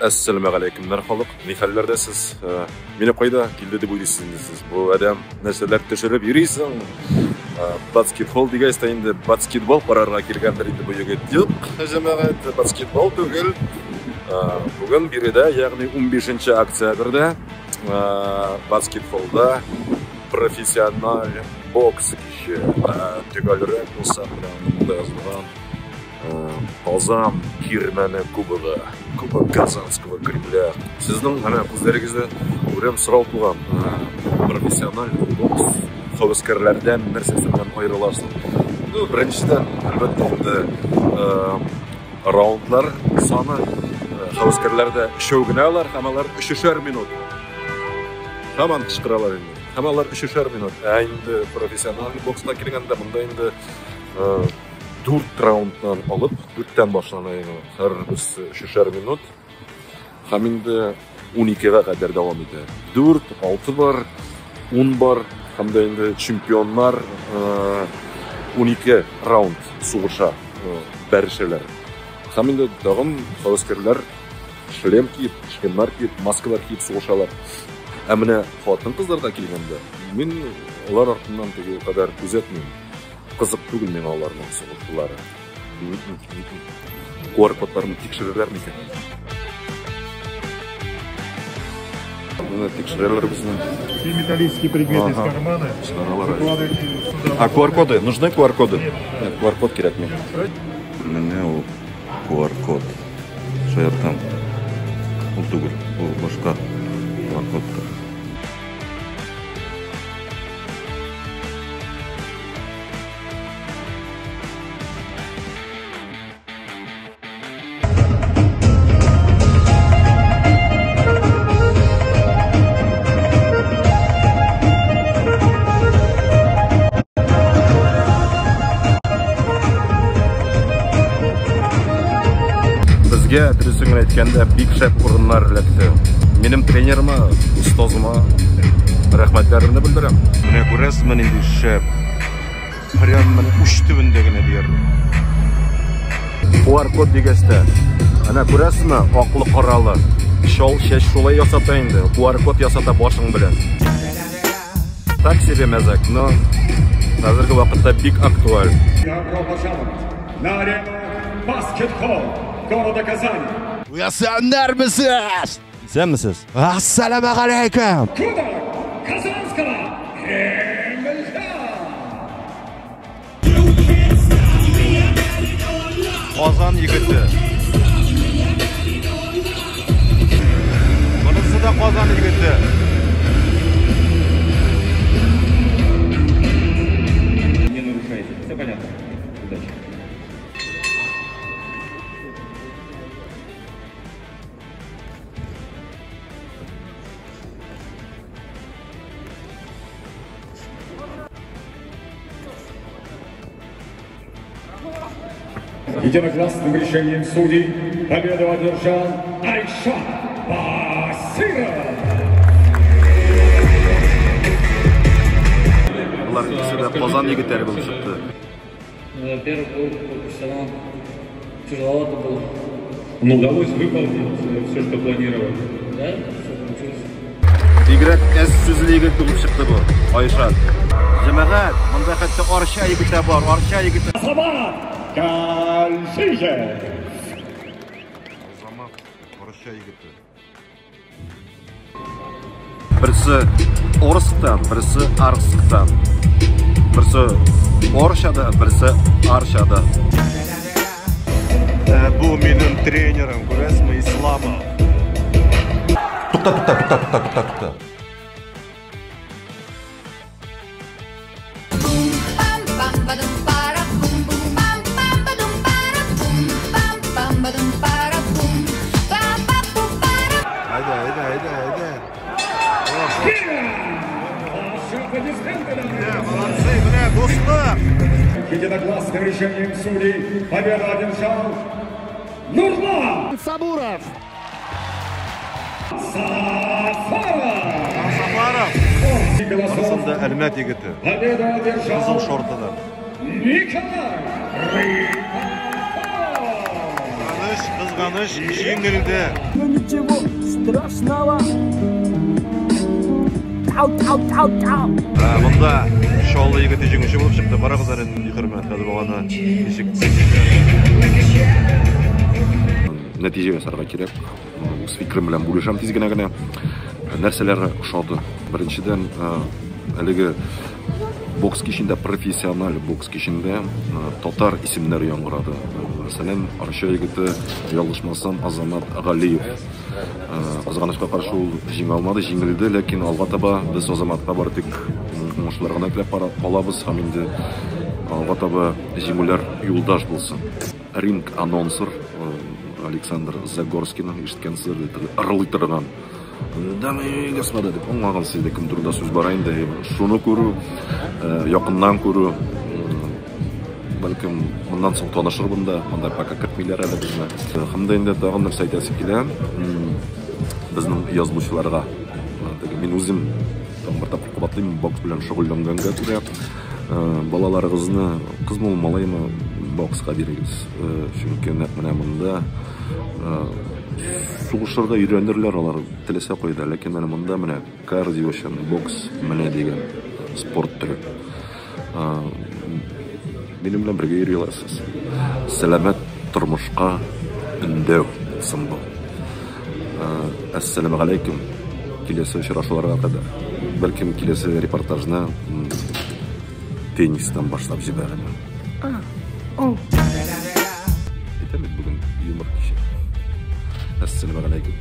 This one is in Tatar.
Әссәламегаләйкемнәр, халык. Ни хәлләрдә сез? Мине кайда килде дип уйлыйсыз инде сез? Бу адәм нәрсәләр төшереп йөрисең? Баскетбол дигәч тә инде баскетбол карарга килгәндер инде бу егет. Юк, җәмәгать, баскетбол түгел. Бүген биредә, ягъни 15 октябрьдә баскетболда профессиональ бокс киче. Төгәлрәк булса, менә монда язылган Казан Кирмәне кубогы, Кубок Казанского Кремля. Сезнең менә күзләрегездә күрәм сорау туган. Профессиональ бокс һәвәскәрләрдән нәрсәсеннән аерыласың? Ну, беренчедән, әлбәттә инде, раундлар саны. Һәвәскәрләрдә өчәү генә алар, һәм алар өчешәр минут. Һаман кычкыралар инде. Һәм алар өчешәр минут. Ә инде профессиональ бокска килгәндә, монда инде 4 раундтан алып, 4-тән башлана инде. Һәрберсе өчешәр минут. Һәм инде 12-гә кадәр дәвам итә. 4, 6 бар, 10 бар. Һәм дә инде чемпионнар 12 раунд сугыша, бәрелешәләр. Һәм инде тагын һәвәскәрләр шлем киеп, шлемнар киеп, маскалар киеп сугышалар. Ә менә хатын-кызларга килгәндә, мин алар артыннан теге кадәр күзәтмим. Кызык түгел миңа аларның сугышулары. QR-кодларны тикшерерләр микән? Менә тикшерәләр безне. Все металлические предметы из кармана. А QR-коды? Нужны QR-коды? Нет, QR-код кирәкми. Менә ул QR-код. Шаяртам. Ул түгел, ул башка QR-кодтыр. Безгә, дөресен генә әйткәндә, бик шәп урыннар эләкте. Минем тренерыма, остазыма рәхмәтләремне белдерәм. Менә күрәсезме, нинди шәп. Прям менә уч төбендә генә диярлек. QR-код дигәч тә, әнә күрәсезме, аклы-каралы. Чал чәч шулай ясата инде. QR-код ясата башың белән. Так себе мәзәк, но хәзерге вакытта бик актуаль. Добро пожаловать на арену Баскетбол города Казани. Исәннәрмесез? Исәнмесез? Ассаламу алейкум. Кубок Казанского Кремля. Казан егете. Монысы да Казан егете. Не нарушайте. Все понятно. Удачи. Единогласным решением судей победу одержал Айшат Басыров. Болар икесе дә Казан егетләре булып чыкты. Первый бой по профессионалам тяжеловато было. Но удалось выполнить все, что планировали. Да, все получилось. Бигрәк әз сүзле егет булып чыкты бу, Айшат. Җәмәгать, монда хәтта Арча егете бар, Арча егете. Азамат Кальшиев. Азамат, Арча егете. Берсе Орсктан, берсе Арсктан. Берсе Оршада, берсе Арчада. Бу минем тренерым, күрәсезме, Исламов. Тукта, тукта, тукта, тукта, тукта, тукта. Әйдә, әйдә, әйдә, әйдә. Молодцы, менә дуслык. Единогласным решением судей победу одержал Нурлан Сабуров. Сафаров. Сафаров. Голосов Арасында Әлмәт егете. Победу одержал Кызыл шортыдан. Николай Рыбаков. Кызганыч, кызганыч. Кызганыч, җиңелде. Ну ничего страшного. Тау, тау, тау, тау. Монда Чаллы егете җиңүче булып чыкты. Карагыз әле нинди хөрмәт хәзер ул аны ничек. Нәтиҗә ясарга кирәк. Үз фикерем белән бүлешәм тиз генә генә. Нәрсәләр ошады? Беренчедән, әлеге бокс кичендә, профессиональ бокс кичендә татар исемнәре яңгырады. Мәсәлән, Арча егете, ялгышмасам, Азамат Галиев. Кызганычка каршы ул җиңә алмады, җиңелде, ләкин алга таба без Азаматка бары тик уңышлар гына теләп калабыз һәм инде алга таба җиңүләр юлдаш булсын. Ринг анонсер Александр Загорскийның ишеткәнсездер, ырылый торган Дамы и господа дип аңлаган сез кем турында сүз бара инде. Шуны күрү, якыннан күрү, бәлкем моннан соң танышырмын да, монда пока кертмиләр әле безне. Һәм дә инде тагын нәрсә әйтәсе килә, безнең язылучыларга. Теге мин үзем тагын бер тапкыр кабатлыйм, бокс белән шөгыльләнгәнгә күрә, балаларыгызны, кызмы ул, малаймы, бокска бирегез. Чөнки нәкъ менә монда сугышырга өйрәнерләр алар теләсә кайда, ләкин менә монда менә кардио өчен бокс менә дигән спорт төре. Минем белән бергә йөри аласыз. Сәламәт тормышка өндәү булсын бу. Әссәламү алейкум. Киләсе очрашуларга кадәр. Бәлкем киләсе репортажны теннистан башлап җибәрермен. Әйтәм бит, бүген юмор киче. Әссәламү алейкум.